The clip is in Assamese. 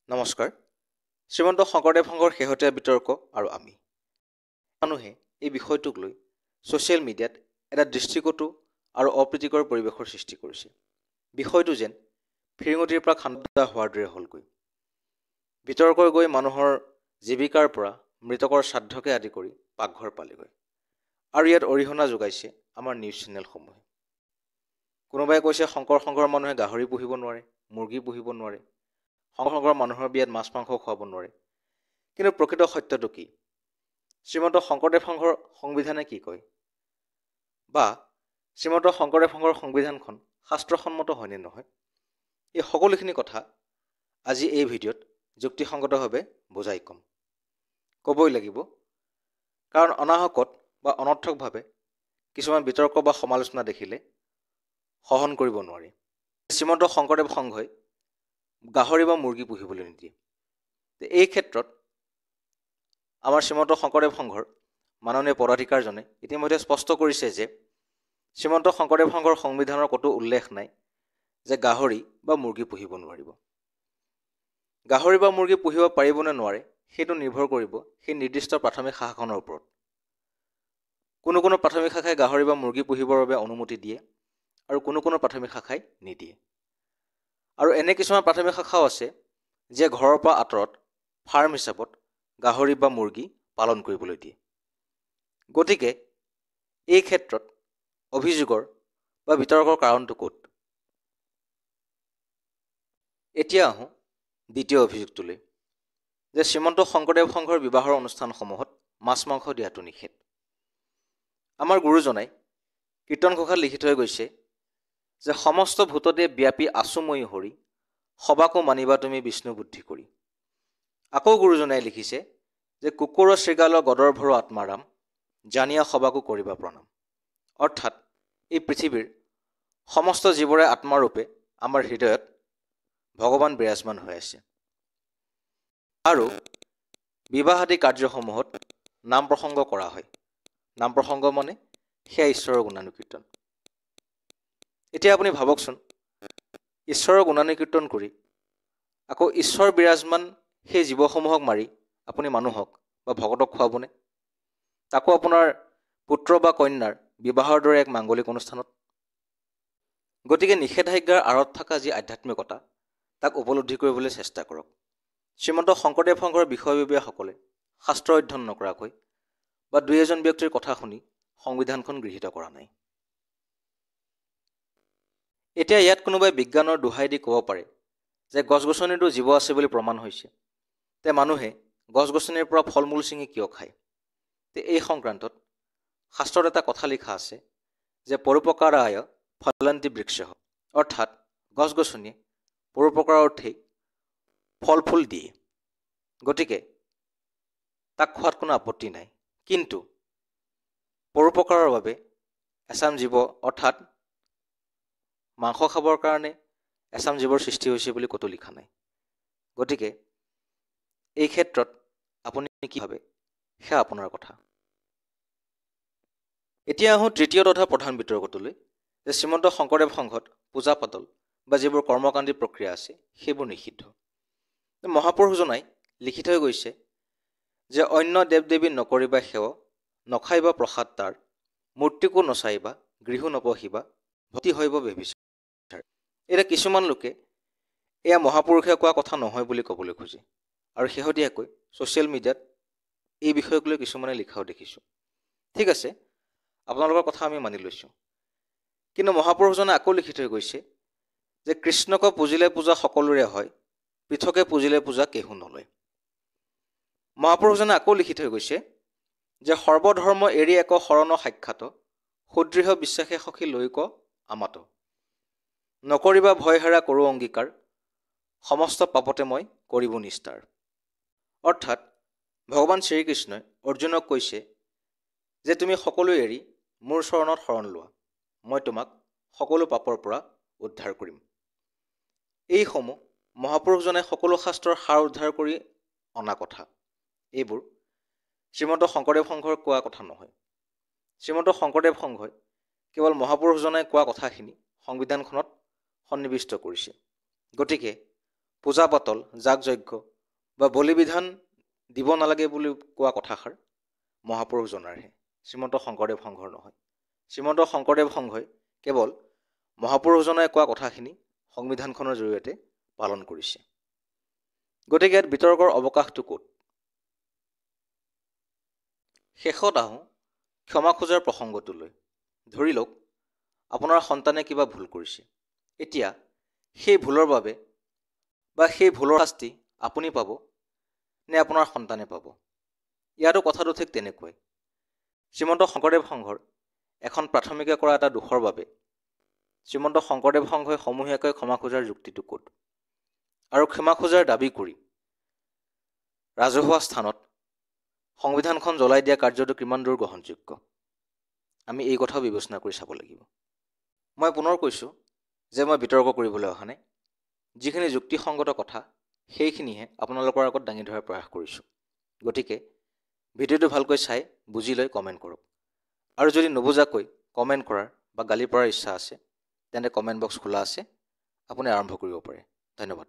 নমস্কাৰ। শ্ৰীমন্ত শংকৰদেৱ সংঘৰ শেহতীয়া বিতৰ্ক আৰু আমি মানুহে এই বিষয়টোক লৈ ছ'চিয়েল মিডিয়াত এটা দৃষ্টিকটু আৰু অপ্ৰীতিকৰ পৰিৱেশৰ সৃষ্টি কৰিছে। বিষয়টো যেন ফিৰিঙতিৰ পৰা খান্দা হোৱাৰ দৰে হ'লগৈ। বিতৰ্কই গৈ মানুহৰ জীৱিকাৰ পৰা মৃতকৰ শ্ৰাদ্ধকে আদি কৰি পাকঘৰ পালেগৈ আৰু ইয়াত অৰিহণা যোগাইছে আমাৰ নিউজ চেনেলসমূহে। কোনোবাই কৈছে শংকৰ সংঘৰ মানুহে গাহৰি পুহিব নোৱাৰে, মুৰ্গী পুহিব নোৱাৰে, শংকৰ সংঘৰ মানুহৰ বিয়াত মাছ মাংস খুৱাব নোৱাৰে। কিন্তু প্ৰকৃত সত্যটো কি? শ্ৰীমন্ত শংকৰদেৱ সংঘৰ সংবিধানে কি কয় বা শ্ৰীমন্ত শংকৰদেৱ সংঘৰ সংবিধানখন শাস্ত্ৰসন্মত হয়নে নহয়, এই সকলোখিনি কথা আজি এই ভিডিঅ'ত যুক্তিসংগতভাৱে বুজাই ক'ম। ক'বই লাগিব, কাৰণ অনাহকত বা অনৰ্থকভাৱে কিছুমান বিতৰ্ক বা সমালোচনা দেখিলে সহন কৰিব নোৱাৰি। শ্ৰীমন্ত শংকৰদেৱ সংঘই গাহৰি বা মুৰ্গী পুহিবলৈ নিদিয়ে। এই ক্ষেত্ৰত আমাৰ শ্ৰীমন্ত শংকৰদেৱ সংঘৰ মাননীয় পদাধিকাৰজনে ইতিমধ্যে স্পষ্ট কৰিছে যে শ্ৰীমন্ত শংকৰদেৱ সংঘৰ সংবিধানৰ ক'তো উল্লেখ নাই যে গাহৰি বা মুৰ্গী পুহিব নোৱাৰিব। গাহৰি বা মুৰ্গী পুহিব পাৰিব নে নোৱাৰে সেইটো নিৰ্ভৰ কৰিব সেই নিৰ্দিষ্ট প্ৰাথমিক শাখাখনৰ ওপৰত। কোনো কোনো প্ৰাথমিক শাখাই গাহৰি বা মুৰ্গী পুহিবৰ বাবে অনুমতি দিয়ে আৰু কোনো কোনো প্ৰাথমিক শাখাই নিদিয়ে। আৰু এনে কিছুমান প্ৰাথমিক শাখাও আছে যিয়ে ঘৰৰ পৰা আঁতৰত ফাৰ্ম হিচাপত গাহৰি বা মুৰ্গী পালন কৰিবলৈ দিয়ে। গতিকে এই ক্ষেত্ৰত অভিযোগৰ বা বিতৰ্কৰ কাৰণটো ক'ত? এতিয়া আহোঁ দ্বিতীয় অভিযোগটোলৈ, যে শ্ৰীমন্ত শংকৰদেৱ সংঘৰ বিবাহৰ অনুষ্ঠানসমূহত মাছ মাংস দিয়াটো নিষেধ। আমাৰ গুৰুজনাই কীৰ্তন ঘোষাত লিখি থৈ গৈছে যে সমস্ত ভূততে ব্যাপী আছোময়ী হৰি, সবাকো মানিবা তুমি বিষ্ণু বুদ্ধি কৰি। আকৌ গুৰুজনাই লিখিছে যে কুকুৰ শৃগাল গদৰ্ভৰ আত্মাৰাম, জানিয়া সবাকো কৰিবা প্ৰণাম। অৰ্থাৎ এই পৃথিৱীৰ সমস্ত জীৱৰে আত্মাৰূপে আমাৰ হৃদয়ত ভগৱান বিৰাজমান হৈ আছে। আৰু বিবাহ আদি কাৰ্যসমূহত নাম প্ৰসংগ কৰা হয়। নাম প্ৰসংগ মানে সেয়া ঈশ্বৰৰ গুণানুকীৰ্তন। এতিয়া আপুনি ভাবকচোন, ঈশ্বৰৰ গুণানুকীৰ্তন কৰি আকৌ ঈশ্বৰ বিৰাজমান সেই জীৱসমূহক মাৰি আপুনি মানুহক বা ভকতক খুৱাবনে? তাকো আপোনাৰ পুত্ৰ বা কন্যাৰ বিবাহৰ দৰে এক মাংগলিক অনুষ্ঠানত। গতিকে নিষেধাজ্ঞাৰ আঁৰত থকা যি আধ্যাত্মিকতা, তাক উপলব্ধি কৰিবলৈ চেষ্টা কৰক। শ্ৰীমন্ত শংকৰদেৱ সংঘৰ বিষয়ববীয়াসকলে শাস্ত্ৰ অধ্যয়ন নকৰাকৈ বা দুই এজন ব্যক্তিৰ কথা শুনি সংবিধানখন গৃহীত কৰা নাই। এতিয়া ইয়াত কোনোবাই বিজ্ঞানৰ দোহাই দি ক'ব পাৰে যে গছ গছনিতো জীৱ আছে বুলি প্ৰমাণ হৈছে, তে মানুহে গছ গছনিৰ পৰা ফল মূল ছিঙি কিয় খায়? তে এই সংক্ৰান্তত শাস্ত্ৰত এটা কথা লিখা আছে যে পৰোপকাৰায় ফলন্তি বৃক্ষ, অৰ্থাৎ গছ গছনিয়ে পৰোপকাৰৰ অৰ্থেই ফল ফুল দিয়ে, গতিকে তাক খোৱাত কোনো আপত্তি নাই। কিন্তু পৰোপকাৰৰ বাবে এচাম জীৱ, অৰ্থাৎ মাংস খাবৰ কাৰণে এচাম জীৱৰ সৃষ্টি হৈছে বুলি ক'তো লিখা নাই। গতিকে এই ক্ষেত্ৰত আপুনি কি ভাবে সেয়া আপোনাৰ কথা। এতিয়া আহোঁ তৃতীয় তথা প্ৰধান বিতৰ্কটোলৈ, যে শ্ৰীমন্ত শংকৰদেৱ সংঘত পূজা পাতল বা যিবোৰ কৰ্মকাণ্ডী প্ৰক্ৰিয়া আছে সেইবোৰ নিষিদ্ধ। মহাপুৰুষজনাই লিখি থৈ গৈছে যে অন্য দেৱ দেৱী নকৰিবা সেৱ, নখাইবা প্ৰসাদ তাৰ, মূৰ্তিকো নচাইবা, গৃহো নপঢ়িবা, ভক্তি হৈব ব্যভিচাৰ। এতিয়া কিছুমান লোকে এয়া মহাপুৰুষে কোৱা কথা নহয় বুলি ক'বলৈ খোজে আৰু শেহতীয়াকৈ ছ'চিয়েল মিডিয়াত এই বিষয়ক লৈ কিছুমানে লিখাও দেখিছোঁ। ঠিক আছে, আপোনালোকৰ কথা আমি মানি লৈছোঁ, কিন্তু মহাপুৰুষজনে আকৌ লিখি থৈ গৈছে যে কৃষ্ণক পুজিলে পূজা সকলোৰে হয়, পৃথকে পুজিলে পূজা কেহো নলয়। মহাপুৰুষজনে আকৌ লিখি থৈ গৈছে যে সৰ্বধৰ্ম এৰি এক শৰণ সাক্ষাৎ, সুদৃঢ় বিশ্বাসে সখী লৈক আমাত, নকৰিবা ভয় হেৰা কৰোঁ অংগীকাৰ, সমস্ত পাপতে মই কৰিব নিস্তাৰ। অৰ্থাৎ ভগৱান শ্ৰীকৃষ্ণই অৰ্জুনক কৈছে যে তুমি সকলো এৰি মোৰ চৰণত শৰণ লোৱা, মই তোমাক সকলো পাপৰ পৰা উদ্ধাৰ কৰিম। এইসমূহ মহাপুৰুষজনে সকলো শাস্ত্ৰৰ সাৰ উদ্ধাৰ কৰি অনা কথা। এইবোৰ শ্ৰীমন্ত শংকৰদেৱ সংঘৰ কোৱা কথা নহয়। শ্ৰীমন্ত শংকৰদেৱ সংঘই কেৱল মহাপুৰুষজনে কোৱা কথাখিনি সংবিধানখনত সন্নিৱিষ্ট কৰিছে। গতিকে পূজা পাতল, যাগ যজ্ঞ বা বলি বিধান দিব নালাগে বুলি কোৱা কথাষাৰ মহাপুৰুষজনাৰহে, শ্ৰীমন্ত শংকৰদেৱ সংঘৰ নহয়। শ্ৰীমন্ত শংকৰদেৱ সংঘই কেৱল মহাপুৰুষজনাই কোৱা কথাখিনি সংবিধানখনৰ জৰিয়তে পালন কৰিছে। গতিকে ইয়াত বিতৰ্কৰ অৱকাশটো ক'ত? শেষত আহোঁ ক্ষমা খোজাৰ প্ৰসংগটোলৈ। ধৰি লওক আপোনাৰ সন্তানে কিবা ভুল কৰিছে। এতিয়া সেই ভুলৰ বাবে বা সেই ভুলৰ শাস্তি আপুনি পাব নে আপোনাৰ সন্তানে পাব? ইয়াতো কথাটো ঠিক তেনেকুৱাই। শ্ৰীমন্ত শংকৰদেৱ সংঘৰ এখন প্ৰাথমিকে কৰা এটা দোষৰ বাবে শ্ৰীমন্ত শংকৰদেৱ সংঘই সমূহীয়াকৈ ক্ষমা খোজাৰ যুক্তিটো ক'ত? আৰু ক্ষমা খোজাৰ দাবী কৰি ৰাজহুৱা স্থানত সংবিধানখন জ্বলাই দিয়া কাৰ্যটো কিমান দূৰ গ্ৰহণযোগ্য, আমি এই কথাও বিবেচনা কৰি চাব লাগিব। মই পুনৰ কৈছোঁ যে মই বিতৰ্ক কৰিবলৈ অহা নাই, যিখিনি যুক্তিসংগত কথা সেইখিনিহে আপোনালোকৰ আগত দাঙি ধৰাৰ প্ৰয়াস কৰিছোঁ। গতিকে ভিডিঅ'টো ভালকৈ চাই বুজি লৈ কমেণ্ট কৰক, আৰু যদি নুবুজাকৈ কমেণ্ট কৰাৰ বা গালি পৰাৰ ইচ্ছা আছে তেন্তে কমেণ্ট বক্স খোলা আছে, আপুনি আৰম্ভ কৰিব পাৰে। ধন্যবাদ।